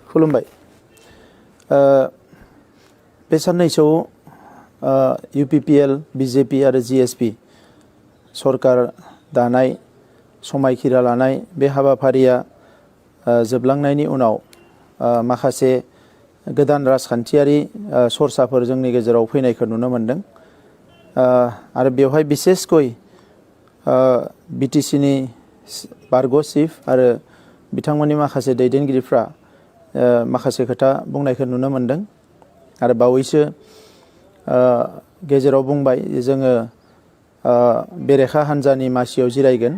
खुलुमबाय। बे साननैसोआव UPPL, BJP आरो GSP सरकार दानाय समायखिरा लानाय बे हाबाफारिया जोबलांनायनि उनाव माखासे गोदान राजखान्थियारि सरसाफोर जोंनि गेजेराव फैनायखौ नुनो मोनदों। आरो बेवहाय बिसेसकय BTC नि बारग' चिफ आरो बिथांमोननि माखासे दैदेनगिरिफ्रा माखासे खोथा बुंनायखौ नुनो मोनदों। आरो बावैसो गेजेराव बुंबाय जोङो बेरेखा हान्जानि मासियाव जिरायगोन,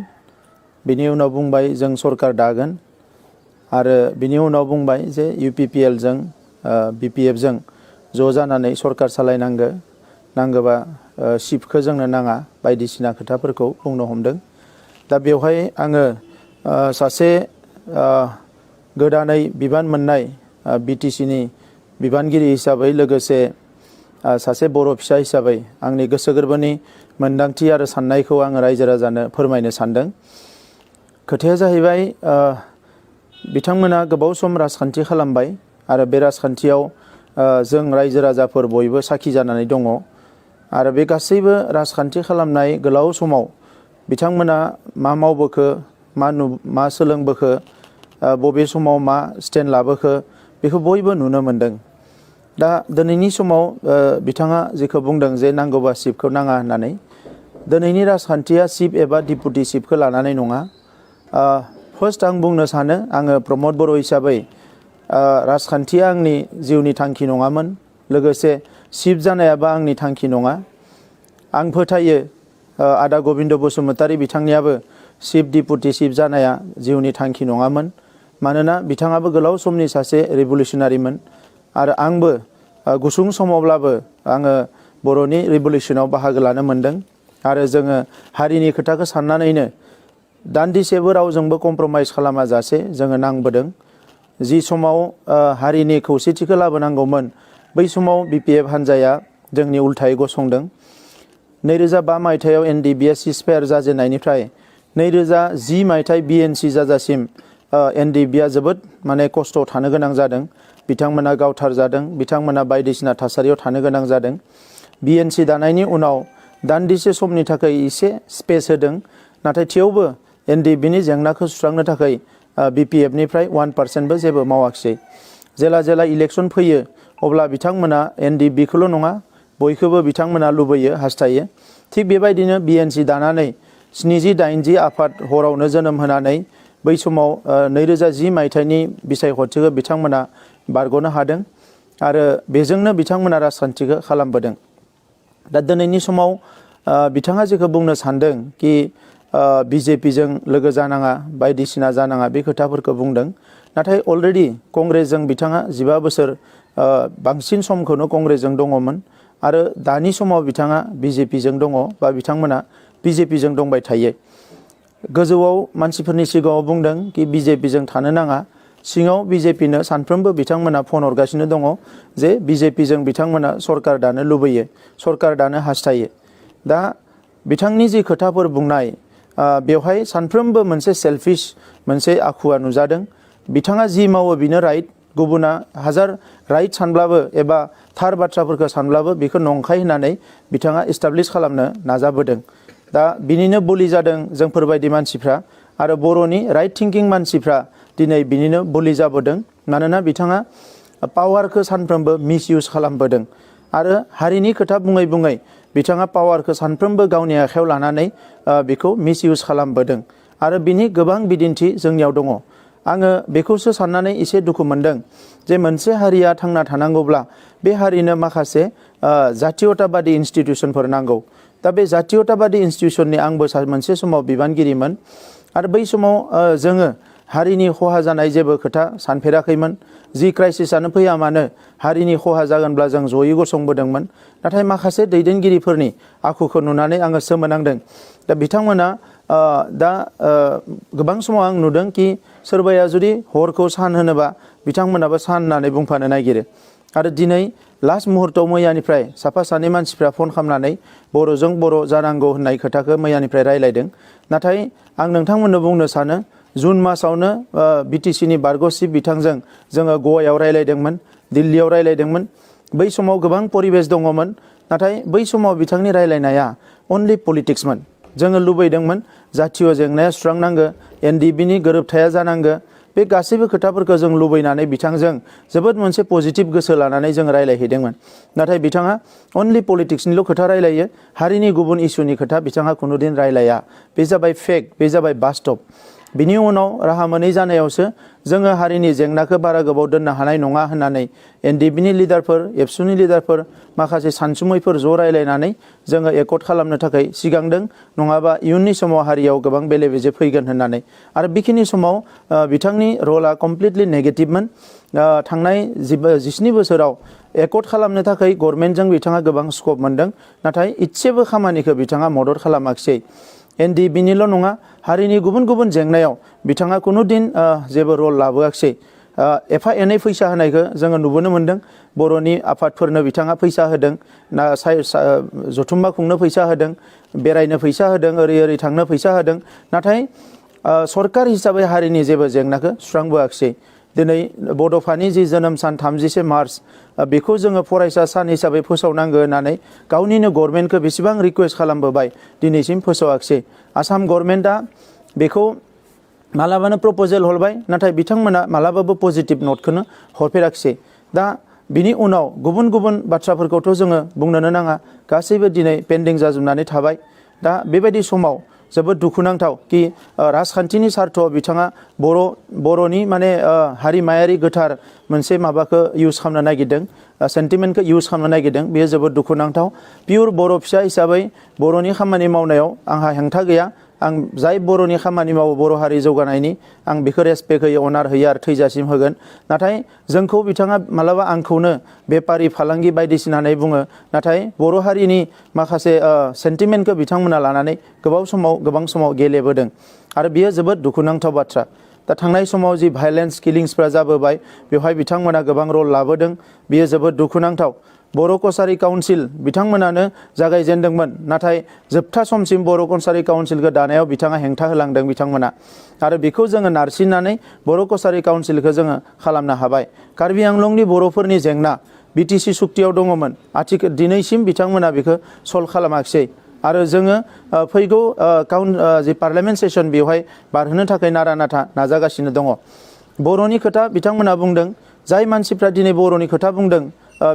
बिनि उनाव बुंबाय जों सरकार दागोन, आरो बिनि उनाव बुंबाय जे UPPL जों BPF जों ज' जानानै सरकार सालायनांगो, नांगोबा चिफखौ जोंनो नाङा बायदिसिना खोथाफोरखौ बुंनो हमदों। दा बेवहाय आङो सासे गोदानै बिबान मोननाय BTC नि बिबानगिरि हिसाबै लोगोसे सासे बर' फिसा हिसाबै आंनि गोसो गोरबोनि मोन्दांथि आरो साननायखौ आङो रायजो राजानो फोरमायनो सानदों। खोथाया जाहैबाय बिथांमोना गोबाव सम राजखान्थि खालामबाय आरो बे राजखान्थियाव जों रायजो राजाफोर बयबो साखि जानानै दङ। आरो बे गासैबो राजखान्थि खालामनाय गोलाव समाव बिथांमोना मा मावबोखो, मा सोलोंबोखो, बबे समाव मा स्टेन्ड लाबोखो बेखौ बयबो नुनो मोनदों। दा दिनैनि समाव बिथाङा जेखौ बुंदों जे नांगौबा चिफखौ नाङा होननानै, दिनैनि राजखान्थिया चिफ एबा डिपुटि चिफखौ लानानै नङा। फार्स्ट आं बुंनो सानो, आङो प्रमद बर' हिसाबै राजखान्थिया आंनि जिउनि थांखि नङामोन, लोगोसे चिफ जानायाबो आंनि थांखि नङा। आं फोथायो आदा गबिन्द बसुमतारी बिथांनियाबो चिफ डिपुटि चिफ जानाया जिउनि थांखि नङामोन, मानोना बिथाङाबो गोलाव समनि सासे रिभलिउसनारिमोन आरो आंबो गुसुं समावब्लाबो आङो बर'नि रिभलिउसनाव बाहागो लानो मोनदों। आरो जोङो हारिनि खोथाखौ साननानैनो दान्दिसेबो रावजोंबो कमप्रमाइज खालामाजासे जोङो नांबोदों। जि समाव हारिनि खौसेथिखौ लाबोनांगौमोन बै समाव BPF हान्जाया जोंनि उल्थायै गसंदों। 2005 मायथाइयाव NDBA सिजफायार जाजेननायनिफ्राय 2010 मायथाइ BNC जाजासिम NDBA जोबोद माने खस्थ' थानो गोनां जादों। बिथांमोना गावथारजादों, बिथांमोना बायदिसिना थासारियाव थानो गोनां जादों। BNC दानायनि उनाव दान्दिसे समनि थाखाय एसे स्पेस होदों, नाथाय थेवबो NDBनि जेंनाखौ सुस्रांनो थाखाय BPFनिफ्राय 1%बो जेबो मावाखिसै। जेला इलेक्सन फैयो अब्ला बिथांमोना NDBखौल' नङा बयखौबो बिथांमोना लुबैयो, हास्थायो। थिग बेबायदिनो BNC दानानै 70-80 आफाद हरावनो जोनोम होनानै बै समाव 2010 मायथाइनि बिसायख'थिखौ बिथांमोना बारग'नो हादों आरो बेजोंनो बिथांमोना राजखान्थिखौ खालामबोदों। दा दिनैनि समाव बिथाङा जेखौ बुंनो सानदों कि BJPजों लोगो जानाङा, बायदिसिना जानाङा, बे खोथाफोरखौ बुंदों। नाथाय अलरेडि कंग्रेसजों बिथाङा 15 बोसोर बांसिन समखौनो कंग्रेसजों दङमोन आरो दानि समाव बिथाङा BJPजों दङ बा बिथांमोना BJPजों दंबाय थायो। गोजौआव मानसिफोरनि सिगाङाव बुंदों कि BJPजों थानो नाङा, सिङाव BJPनो सानफ्रोमबो बिथांमोना फन हरगासिनो दङ जे BJPजों बिथांमोना सरकार दानो लुबैयो, सरकार दानो हास्थायो। दा बिथांनि जि खोथाफोर बुंनाय बेवहाय सानफ्रोमबो मोनसे सेल्फिश मोनसे आखुवा नुजादों। बिथाङा जि मावो बिनो राइट, गुबुना हाजार राइट सानब्लाबो एबा थार बाथ्राफोरखौ सानब्लाबो बेखौ नंखाय होननानै बिथाङा एस्टाब्लिश खालामनो नाजाबोदों। दा बिनिनो बुलि जादों जोंफोरबायदि मानसिफ्रा आरो बर'नि राइट थिंकिं मानसिफ्रा दिनै बिनिनो बुलि जाबोदों। मानोना बिथाङा पावारखौ सानफ्रोमबो मिसइउज खालामबोदों आरो हारिनि खोथा बुङै बुङै बिथाङा पावारखौ सानफ्रोमबो गावनि आखायाव लानानै बेखौ मिसइउज खालामबोदों आरो बिनि गोबां बिदिन्थि जोंनियाव दङ। आङो बेखौसो साननानै एसे दुखु मोनदों जे मोनसे हारिया थांना थानांगौब्ला बे हारिनो माखासे जातीयताबादि इन्स्टिटिउसनफोर नांगौ। दा बे जातीयताबादि इन्स्टिटिउसननि आंबो मोनसे समाव बिबानगिरिमोन आरो बै समाव जोङो हारिनि खहा जानाय जेबो खोथा सानफेराखैमोन। जि क्राइसिसआनो फैया मानो हारिनि खहा जागोनब्ला जों जयै गसंबोदोंमोन। नाथाय माखासे दैदेनगिरिफोरनि आखुखौ नुनानै आङो सोमोनांदों। दा बिथांमोना दा गोबां समाव आं नुदों कि सोरबाया जुदि हरखौ सान होनोबा बिथांमोनाबो सान होननानै बुंफानो नागिरो। आरो दिनै लास्ट मुहूर्तआव मैयानिफ्राय साफा सानै मानसिफ्रा फन खालामनानै बर'जों बर' जानांगौ होननाय खोथाखौ मैयानिफ्राय रायलायदों। नाथाय आं नोंथांमोननो बुंनो सानो जुन मासावनो बिटिसिनि बारग' चिफ बिथांजों जोङो गवायाव रायलायदोंमोन, दिल्लीयाव रायलायदोंमोन। बै समाव गोबां परिबेस दङमोन, नाथाय बै समाव बिथांनि रायलायनाया अनलि पलिटिक्समोन। जोङो लुबैदोंमोन जातीय जेंनाया सुस्रांनांगो, एनडिबिनि गोरोबथाया जानांगो। बे गासैबो खोथाफोरखौ जों लुबैनानै बिथांजों जोबोद मोनसे पजिटिभ गोसो लानानै जों रायलायहैदोंमोन। नाथाय बिथाङा अनलि पलिटिक्सनिल' खोथा रायलायो, हारिनि गुबुन इस्युनि खोथा बिथाङा खुनुदिन रायलाया। बे जाबाय फेक्ट, बे जाबाय बास्तब। बिनि उनाव राहा मोनै जानायावसो जोङो हारिनि जेंनाखौ बारा गोबाव दोननो हानाय नङा होननानै एनडिबिनि लिडारफोर, एबसुनि लिडारफोर, माखासे सानसुमैफोर ज' रायलायनानै जोङो एकर्ड खालामनो थाखाय सिगांदों। नङाबा इयुननि समाव हारियाव गोबां बेले बेजे फैगोन होननानै। आरो बेखिनि समाव बिथांनि रला कमप्लिटलि नेगेटिभमोन। थांनाय 17 बोसोराव एकर्ड खालामनो थाखाय गभर्नमेन्टजों बिथाङा गोबां स्कप मोनदों, नाथाय इसेबो खामानिखौ बिथाङा मदद खालामाखिसै। एनडिबिनिल' नङा, हारिनि गुबुन गुबुन जेंनायाव बिथाङा खुनुदिन जेबो रल लाबोआखिसै। एफा एनै फैसा होनायखौ जोङो नुबोनो मोन्दों। बर'नि आफादफोरनो बिथाङा फैसा होदों, जथुम्मा खुंनो फैसा होदों, बेरायनो फैसा होदों, ओरै ओरै थांनो फैसा होदों। नाथाय सरकार हिसाबै हारिनि जेबो जेंनाखौ सुस्रांबोआखिसै। दिनै बड'फानि जि जोनोम सान 30 मार्च बेखौ जोङो फरायसा सान हिसाबै फोसावनांगौ होननानै गावनिनो गभर्नमेन्टखौ बेसेबां रिक्वेस्ट खालामबोबाय, दिनैसिम फोसावाखिसै। आसाम गभर्नमेन्टआ बेखौ मालाबानो प्रप'जेल हरबाय, नाथाय बिथांमोना मालाबाबो पजिटिभ नटखौनो हरफेराखिसै। दा बिनि उनाव गुबुन गुबुन बाथ्राफोरखौथ' जोङो बुंनोनो नाङा, गासैबो दिनै पेन्डिं जाजोबनानै थाबाय। दा बेबायदि समाव जोबोद दुखुनांथाव कि राजखान्थिनि सार्थआव बिथाङा बर'नि माने हारिमायारि गोथार मोनसे माबाखौ इउज खालामनो नागिरदों, सेन्टिमेन्टखौ इउज खालामनो नागिरदों। बेयो जोबोद दुखुनांथाव। पियर बर' फिसा हिसाबै बर'नि खामानि मावनायाव आंहा हेंथा गैया। आं जाय बर'नि खामानि मावो, बर' हारि जौगानायनि, आं बेखौ रेसपेक्ट होयो, अनार होयो आरो थैजासिम होगोन। नाथाय जोंखौ बिथाङा मालाबा आंखौनो बेपारि फालांगि बायदिसिना होननानै बुङो, नाथाय बर' हारिनि माखासे सेन्टिमेन्टखौ बिथांमोना लानानै गोबां समाव गेलेबोदों आरो बियो जोबोद दुखुनांथाव बाथ्रा। दा थांनाय समाव जि भायलेन्स किलिंसफ्रा जाबोबाय, बेवहाय बिथांमोना गोबां रल लाबोदों। बियो जोबोद दुखुनांथाव। बर' कसारि काउन्सिल बिथांमोनानो जागायजेनदोंमोन, नाथाय जोबथा समसिम बर' कसारि काउन्सिलखौ दानायाव बिथाङा हेंथा होलांदों बिथांमोना। आरो बेखौ जोङो नारसिननानै बर' कसारि काउन्सिलखौ जोङो खालामनो हाबाय। कार्बि आंलंनि बर'फोरनि जेंना बिटिसि सुक्तियाव दङमोन, दिनैसिम बिथांमोना बेखौ सल्भ खालामाखिसै। आरो जोङो फैगौ जि पार्लियामेन्ट सेसन बेवहाय बारहोनो थाखाय नारा नाथा नाजागासिनो दङ। बर'नि खोथा बिथांमोना बुंदों, जाय मानसिफ्रा दिनै बर'नि खोथा बुंदों,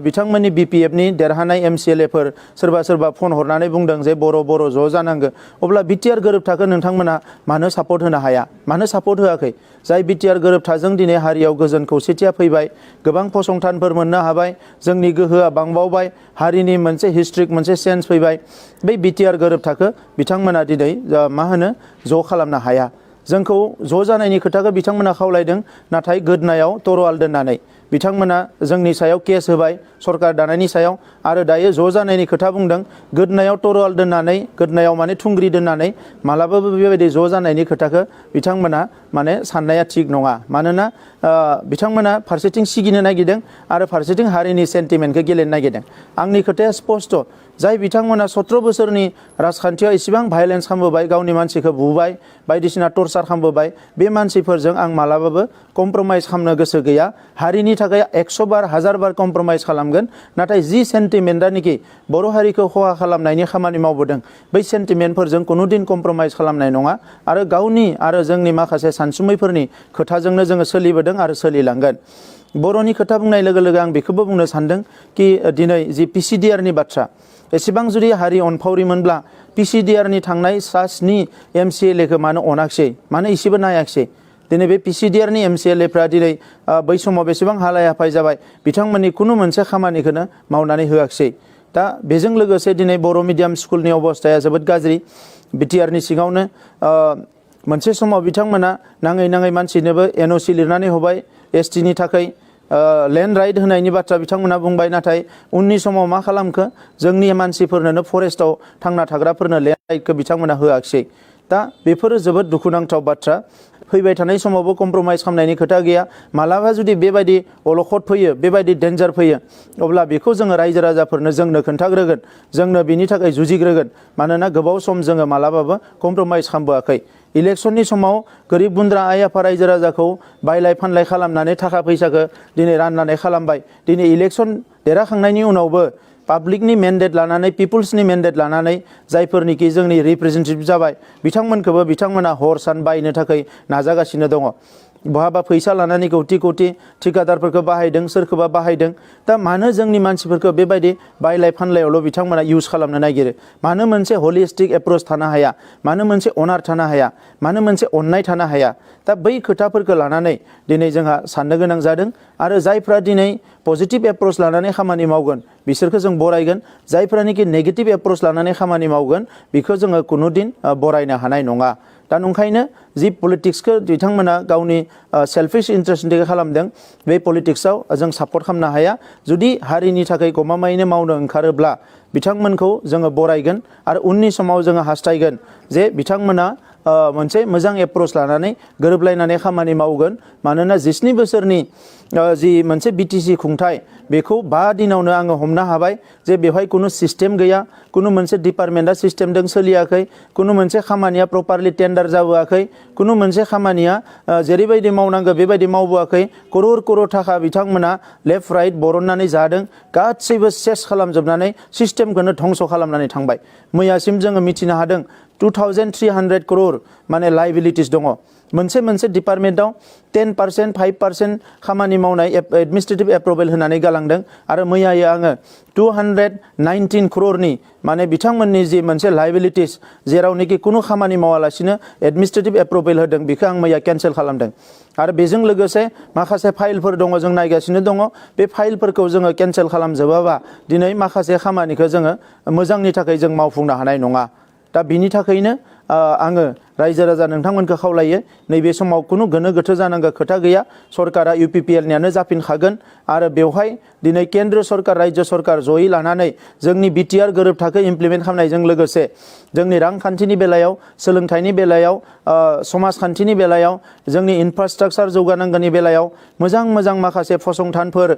बिथांमोननि बिपिएफनि देरहानाय एमसिएलएफोर सोरबा फोन हरनानै बुंदों जे बर' ज' जानांगौ। अब्ला बिटिआर गोरोबथाखौ नोंथांमोना मानो सापर्ट होनो हाया, मानो सापर्ट होआखै? जाय बिटिआर गोरोबथाजों दिनै हारियाव गोजोन खौसेथिया फैबाय, गोबां फसंथानफोर मोननो हाबाय, जोंनि गोहोआ बांबावबाय, हारिनि मोनसे हिस्ट्रिक मोनसे सेन्स फैबाय। बै बिटिआर गोरोबथाखौ बिथांमोना दिनै ज' खालामनो हाया। जोंखौ ज' जानायनि खोथाखौ बिथांमोना खावलायदों, नाथाय गोदनायाव तरवाल दोननानै बिथांमोना जोंनि सायाव केस होबाय, सरकार दानायनि सायाव। आरो दायो ज' जानायनि खोथा बुंदों, गोदनायाव तरवाल दोननानै, गोदनायाव माने थुंग्रि दोननानै मालाबाबो बेबायदि ज' जानायनि खोथाखौ बिथांमोना माने साननाया थिग नङा। मानोना बिथांमोना फारसेथिं सिगिनो नागिरदों आरो फारसेथिं हारिनि सेन्टिमेन्टखौ गेलेनो नागिरदों। आंनि खोथाया स्पस्ट, जाय बिथांमोना 17 बोसोरनि राजखान्थियाव इसेबां भायलेन्स खालामबोबाय, गावनि मानसिखौ बुबाय, बायदिसिना टर्चार खालामबोबाय, बे मानसिफोरजों आं मालाबाबो कमप्रमाइज खालामनो गोसो गैया। हारिनि थाखाय 100 बार 1000 बार कमप्रमाइज खालामगोन, नाथाय जि सेन्टिमेन्टआनोखि बर' हारिखौ खहा खालामनायनि खामानि मावबोदों, बै सेन्टिमेन्टफोरजों कुनुदिन कमप्रमाइज खालामनाय नङा। आरो गावनि आरो जोंनि माखासे सानसुमैफोरनि खोथाजोंनो जोङो सोलिबोदों आरो सोलिलांगोन। बर'नि खोथा बुंनाय लोगो लोगो आं बेखौबो बुंनो सानदों कि दिनै जि पिसिडिआरनि बाथ्रा, एसेबां जुदि हारि अनफावरिमोनब्ला पिसिडिआरनि थांनाय 7 एमसिएलएखौ मानो अनाखिसै, मानो इसेबो नायाखिसै? दिनै बे पिसिडिआरनि एमसिएलएफ्रा दिनै बै समाव बेसेबां हालाय हाफाय जाबाय, बिथांमोननि खुनु मोनसे खामानिखौनो मावनानै होआखिसै। दा बेजों लोगोसे दिनै बर' मिडियाम स्कुलनि अबस्थाया जोबोद गाज्रि। बिटिआरनि सिङावनो मोनसे समाव बिथांमोना नाङै मानसिनोबो एनअसि लिरनानै होबाय, एसटिनि थाखाय लेन्ड राइट होनायनि बाथ्रा बिथांमोना बुंबाय, नाथाय उननि समाव मा खालामखो, जोंनि मानसिफोरनो फरेस्टआव थांना थाग्राफोरनो लेन्ड राइटखौ बिथांमोना होआखिसै। दा बेफोरो जोबोद दुखुनांथाव बाथ्रा। फैबाय थानाय समावबो कमप्रमाइज खालामनायनि खोथा गैया। मालाबा जुदि बेबायदि अलखद फैयो, बेबायदि डेन्जार फैयो, अब्ला बेखौ जोङो रायजो राजाफोरनो जोंनो खोन्थाग्रोगोन, जोंनो बिनि थाखाय जुजिग्रोगोन। मानोना गोबाव सम जोङो मालाबाबो कमप्रमाइज खालामबोआखै। इलेक्शननि समाव गोरिब गुन्द्रा आइ आफा रायजो राजाखौ बायलाय फानलाय खालामनानै थाखा फैसाखौ दिनै राननानै खालामबाय। दिनै इलेक्शन देरहाखांनायनि उनावबो पाब्लिकनि मेन्डेट लानानै पिपुल्सनि मेन्डेट लानानै जायफोरनिखि जोंनि रिप्रेजेन्टेटिभ जाबाय बिथांमोनखौबो बिथांमोना हर सान बायनो थाखाय नाजागासिनो दङ। बहाबा फैसा लानानै कौटि कौटि ठिकादारफोरखौ बाहायदों, सोरखौबा बाहायदों। दा मानो जोंनि मानसिफोरखौ बेबायदि बायलाय फानलायावल' बिथांमोना इउज खालामनो नागिरो? मानो मोनसे हलिस्टिक एप्रोच थानो हाया? मानो मोनसे अनार थानो हाया? मानो मोनसे अननाय थानो हाया? दा बै खोथाफोरखौ लानानै दिनै जोंहा साननो गोनां जादों। आरो जायफ्रा दिनै पजिटिभ एप्रोच लानानै खामानि मावगोन बिसोरखौ जों बरायगोन। जायफ्रानिकि नेगेटिभ एप्रोच लानानै खामानि मावगोन बेखौ जोङो कुनुदिन बरायनो हानाय नङा। दा नंखायनो जि पलिटिक्सखौ बिथांमोना गावनि सेल्फिश इन्टारेस्टनि थाखाय खालामदों बे पलिटिक्सआव जों सापर्ट खालामनो हाया। जुदि हारिनि थाखाय गमामायैनो मावनो ओंखारोब्ला बिथांमोनखौ जोङो बरायगोन आरो उननि समाव जोङो हास्थायगोन जे बिथांमोना मोनसे मोजां एप्रोच लानानै गोरोबलायनानै खामानि मावगोन। मानोना 27 बोसोरनि जि मोनसे बिटिसि खुंथाय बेखौ 5 दिनावनो आङो हमनो हाबाय जे बेवहाय कुनु सिस्टेम गैया, कुनु मोनसे डिपार्टमेन्टआ सिस्टेमजों सोलियाखै, कुनु मोनसे खामानिया प्रपारलि टेन्डार जाबोआखै, कुनु मोनसे खामानिया जेरैबायदि मावनांगौ बेबायदि मावबोआखै। करोड़ करोड़ थाखा बिथांमोना लेफ्ट राइट बरननानै जादों। गासैबो सेस खालामजोबनानै सिस्टेमखौनो धंस खालामनानै थांबाय। मैयासिम जोङो मिथिनो हादों 2300 करोड़ माने लाइबिलिटिस दङ। मोनसे मोनसे डिपार्टमेन्टआव 10% 5% खामानि मावनाय एडमिनिस्ट्रेटिभ एप्रुभेल होनानै गालांदों। आरो मैयायै आङो 219 करोड़नि माने बिथांमोननि जि मोनसे लाइबिलिटिस जेरावनोखि कुनु खामानि मावालासिनो एडमिनिस्ट्रेटिभ एप्रुभेल होदों बेखौ आं मैया केन्सेल खालामदों। आरो बेजों लोगोसे माखासे फाइलफोर दङ जों नायगासिनो दङ। बे फाइलफोरखौ जोङो केन्सेल खालामजोबाबा दिनै माखासे खामानिखौ जोङो मोजांनि थाखाय जों मावफुंनो हानाय नङा। दा बिनि थाखायनो आङो रायजो राजा नोंथांमोनखौ खावलायो नैबे समाव कुनु गोनो गोथो जानांगौ खोथा गैया। सरकारा UPPLनियानो जाफिनखागोन आरो बेवहाय दिनै केन्द्र सरकार राज्य सरकार जयै लानानै जोंनि बिटिआर गोरोबथाखौ इमप्लिमेन्ट खालामनायजों लोगोसे जोंनि रांखान्थिनि बेलायाव, सोलोंथाइनि बेलायाव, समाजखान्थिनि बेलायाव, जोंनि इनफ्रास्ट्राक्चार जौगानांगौनि बेलायाव मोजां मोजां माखासे फसंथानफोर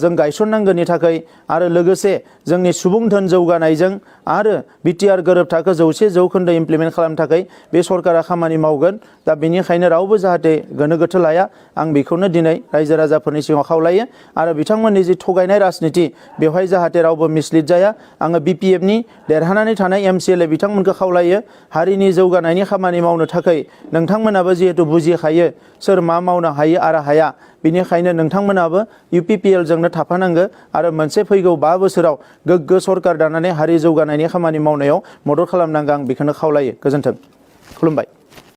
जों गायसननांगौनि थाखाय आरो लोगोसे जोंनि सुबुं धोन जौगानायजों आरो बिटिआर गोरोबथाखौ 100% इमप्लिमेन्ट खालामनो थाखाय बे सरकारा खामानि मावगोन। दा बेनिखायनो रावबो जाहाथे गोनो गोथो लाया आं बेखौनो दिनै रायजो राजाफोरनि सिगाङाव खावलायो। आरो बिथांमोननि जि थगायनाय राजनिति बेवहाय जाहाथे रावबो मिसलिड जाया। आङो BPFनि देरहानानै थानाय MCLA बिथांमोनखौ खावलायो हारिनि जौगानायनि खामानि मावनो थाखाय नोंथांमोनाबो जिहेतु बुजिखायो सोर मा मावनो हायो आरो हाया। बेनिखायनो नोंथांमोनाबो UPPLजोंनो थाफानांगौ आरो मोनसे फैगौ 5 बोसोराव गोग्गो सरकार दानानै हारि जौगानायनि खामानि मावनायाव मदद खालामनांगौ आं बेखौनो खावलायो। गोजोन्थों। खुलुमबाय।